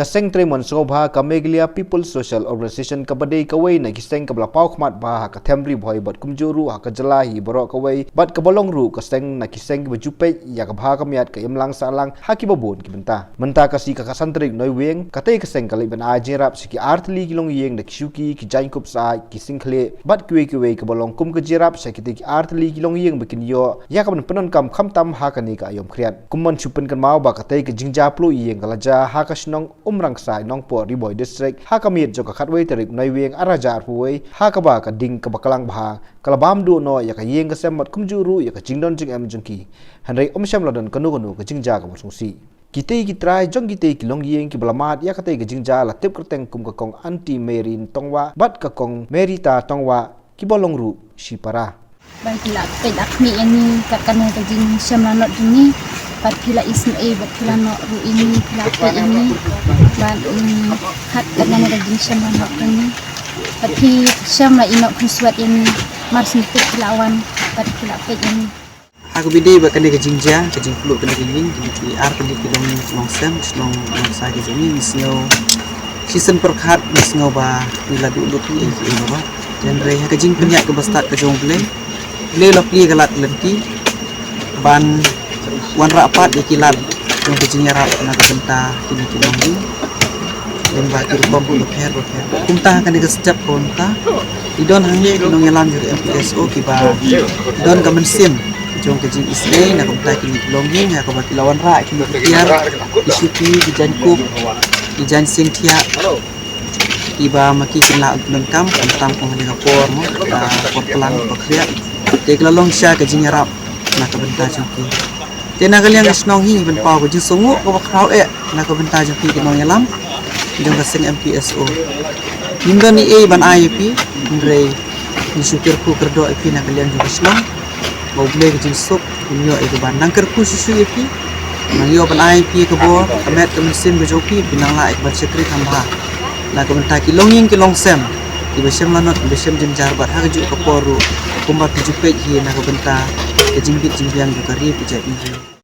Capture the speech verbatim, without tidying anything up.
Ka seng trei mon sngewbha ka Meghalaya People's Social Organisation kaba dei kawei na ki seng kaba la paw khmat bha ha ka them Ri Bhoi bad kumjuh ruh ha ka jylla hi baroh kawei bad kaba long ruh ka seng na ki seng kiba ju peit ïa ka bha ka miat ka imlang sahlang ha kiba bun ki bynta. Mynta ka sngi ka khatsan tarik Naiwieng, katei ka seng ka leit ban ai jingïarap sha ki artylli ki longïing da ki shuki, ki jaiñkup sah, ki singkhlieh bad kiwei kiwei kaba long kum ka jingïarap sha kitei ki artylli ki longïing ba kin ïoh ïa kaban pyndonkam khamtam ha kane ka aïom khriat. Kum ban shu pynkynmaw ba katei ka jingjia pluh ïing ka la jia ha ka shnong Umrangsai, Nongpoh, Ri Bhoi District, ha ka miet jong ka khatwei tarik Naiwieng arhajar arphew wei, ha kaba ka ding kaba klang bha ka la bam duh noh ïa ka ïing ka sem bad kumjuh ruh ïa ka jingdon jingem jong ki. Hynrei ym shym la don kano kano ka jingjia kaba sngewsih. Kitei ki trai jong kitei ki longïing kiba la mad ïa katei ka jingjia la tip kyrteng kum ka Kong Aunty Mary Tongwah bad ka Kong Merita Tongwah, kiba long ruh shipara. Bad phi la peit da khmih ïa ngi kat kane ka jingshem lanot jong ngi. Bad phi la isynei bad phi la noh ruh ïa ngi, phi la peit ïa ngi. Bad, mm, kat kane ka jingshem lanot jong ngi. Bad phi shem la ïehnoh khunswet ïa ngi. Mar shu tip phi la wan bad phi la peit ïa ngi. Ha kaba ïadei bad kane ka jingjia, ka jingpluh kane ka ïing, kine ki artylli ki long, longsem, shnong Umrangsai ka jong ngi, ngi sngew shisien pyrkhat, ngi sngew ba ngi la duh lut ïa ki ïing ba. Hynrei ha ka jingpynïaid kaba stad ka jong U Blei, U Blei u la plie ka lad lynti ban wanrah pat ïa ki lad jong ka jingïarap na ka bynta kine ki longïing. Lyngba ki rukom bapher bapher. Kumta ha kane ka step kumta, ki don hangne ki nongïalam jong ka M P S O kiba don ka mynsiem jong ka jingisynei na ka bynta kine ki longïing, ha kaba ki la wanrah kine ki tiar, ki shuki, ki jaiñkup, ki jaiñsing thiah, kiba ma ki kin lah pyndonkam khamtam kum ha kane ka por mo, ka por klang, por khriat. Te ki la long sha ka jingïarap na ka bynta jong ki. Te na ka liang ka shnong hi ngi pynpaw ka jingsngewnguh kaba khraw eh na ka bynta jong phi ki nongïalam jong ka seng M P S O. Ngim don ei ei ban ai ïa phi, hynrei ngi shu kyrkhu kyrdoh ïa phi na ka liang jong ka shnong ba U Blei ka jingsuk un ïoh ïa ka ban nang kyrkhu shuh shuh ïa phi. Nang ïoh ban ai ïa phi ka bor, ka met ka mynsiem ka jong phi, phin nang lah ïa ka ban shakri kham bha na ka bynta ki longïing ki longsem kiba shem lanot, kiba shem jynjar bad ha kajuh ka por ruh kumba phi ju peit hi na ka bynta ka jingbit jingbiang jong ka ri ka jaitbynriew.